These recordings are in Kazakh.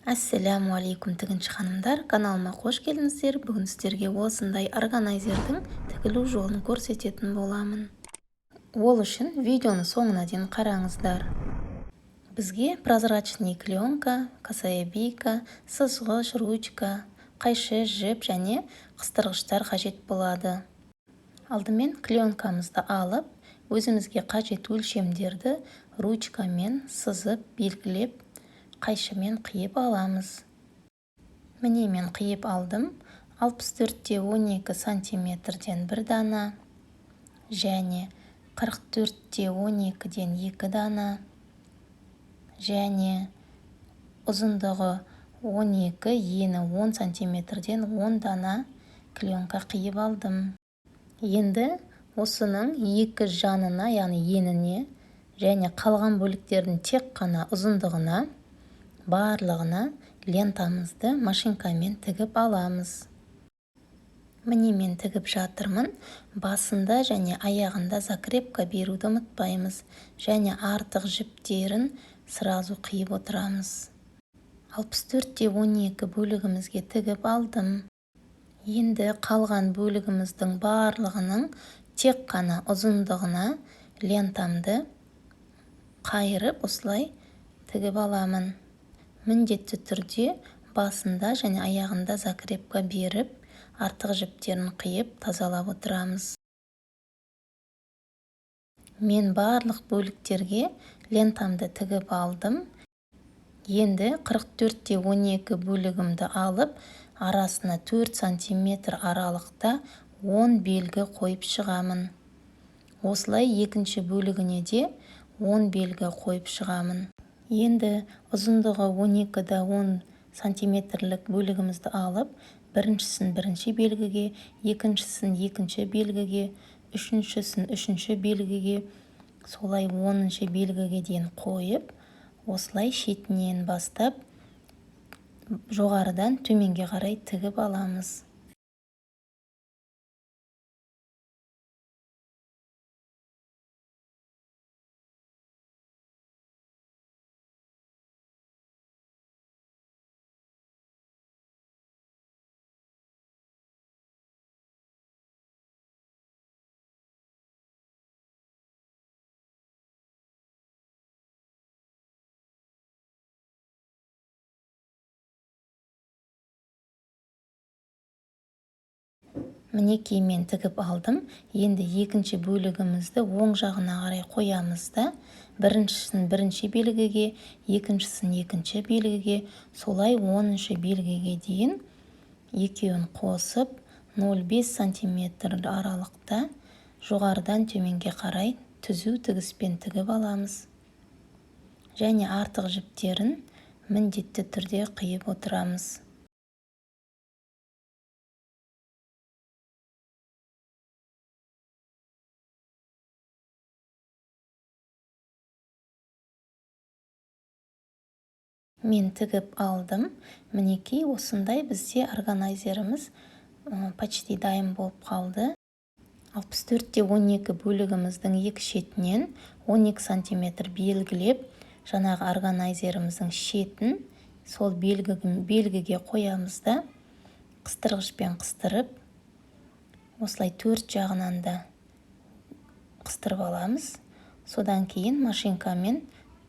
Ассаляму алейкум, тігінші ханымдар! Каналыма қош келдіңіздер! Бүгін сіздерге осындай органайзердің тігілу жолын көрсететін боламын. Ол үшін видеоны соңына дейін қараңыздар. Бізге прозрачный клеенка, косая бейка, сызғыш, ручка, қайшы, жіп және қыстырғыштар қажет болады. Алдымен клеенкамызды алып, өзімізге қажет өлшемдерді ручкамен сызып, белгілеп, қайшымен қиып аламыз. Міне, мен қиып алдым. 64-те 12 сантиметрден бір дана және 44-те 12-ден екі дана және ұзындығы 12, ені 10 сантиметрден 10 дана клеенка қиып алдым. Енді осының екі жанына, яғни еніне және қалған бөліктердің тек қана ұзындығына, барлығына лентамызды машинкамен тігіп аламыз. Міне, мен тігіп жатырмын. Басында және аяғында закрепка беруді ұмытпаймыз және артық жіптерін сразу қиып отырамыз. 64-те 12 бөлігімізге тігіп алдым. Енді қалған бөлігіміздің барлығының тек қана ұзындығына лентамды қайырып, осылай тігіп аламын. Міндетті түрде басында және аяғында закрепка беріп, артық жіптерін қиып, тазалап отырамыз. Мен барлық бөліктерге лентамды тігіп алдым. Енді 44-те 12 бөлігімді алып, арасына 4 сантиметр аралықта 10 белгі қойып шығамын. Осылай екінші бөлігіне де 10 белгі қойып шығамын. Енді ұзындығы 12-да 10 сантиметрлік бөлігімізді алып, біріншісін бірінші белгіге, екіншісін екінші белгіге, үшіншісін үшінші белгіге, солай 10-белгіге белгіге дейін қойып, осылай шетінен бастап жоғарыдан төменге қарай тігіп аламыз. Мінекей, мен тігіп алдым. Енді екінші бөлігімізді оң жағына қарай қоямыз да, біріншісін бірінші белгіге, екіншісін екінші белгіге, солай 10-белгіге дейін екеуін қосып, 0,5 сантиметр аралықта жоғарыдан төменге қарай түзу тігіспен тігіп аламыз және артық жіптерін міндетті түрде қиып отырамыз. Мен тігіп алдым. Мінекей, осындай бізде органайзеріміз почти дайын болып қалды. 64-те 12 бөлігіміздің екі шетінен 12 сантиметр белгілеп, жаңағы органайзеріміздің шетін сол белгіге қоямыз да, қыстырғышпен қыстырып, осылай төрт жағынан да қыстырып аламыз. Содан кейін машинкамен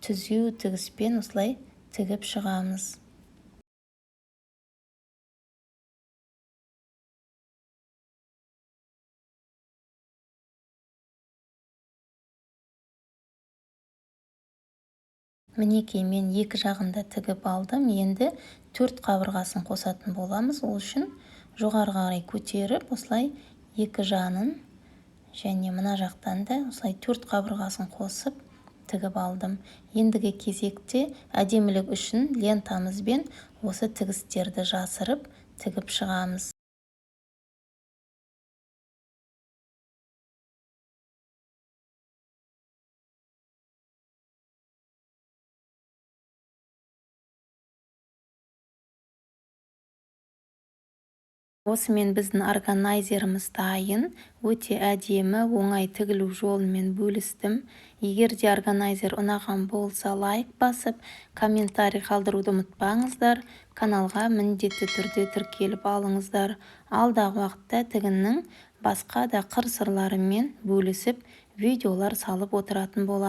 түзу тігіспен осылай тігіп шығамыз. Мінекей, мен екі жағында тігіп алдым. Енді төрт қабырғасын қосатын боламыз. Ол үшін жоғары қарай көтеріп, осылай екі жанын және мына жақтан да осылай төрт қабырғасын қосып тігіп алдым. Ендігі кезекте әдемілік үшін лентамызбен осы тігістерді жасырып, тігіп шығамыз. Осымен біздің органайзеріміз дайын. Өте әдемі, оңай тігілу жолымен бөлістім. Егер де органайзер ұнаған болса, лайк басып, комментарий қалдыруды ұмытпаңыздар. Каналға міндетті түрде тіркеліп алыңыздар. Алдағы уақытта тігіннің басқа да қыр-сырларымен бөлісіп, видеолар салып отыратын боламын.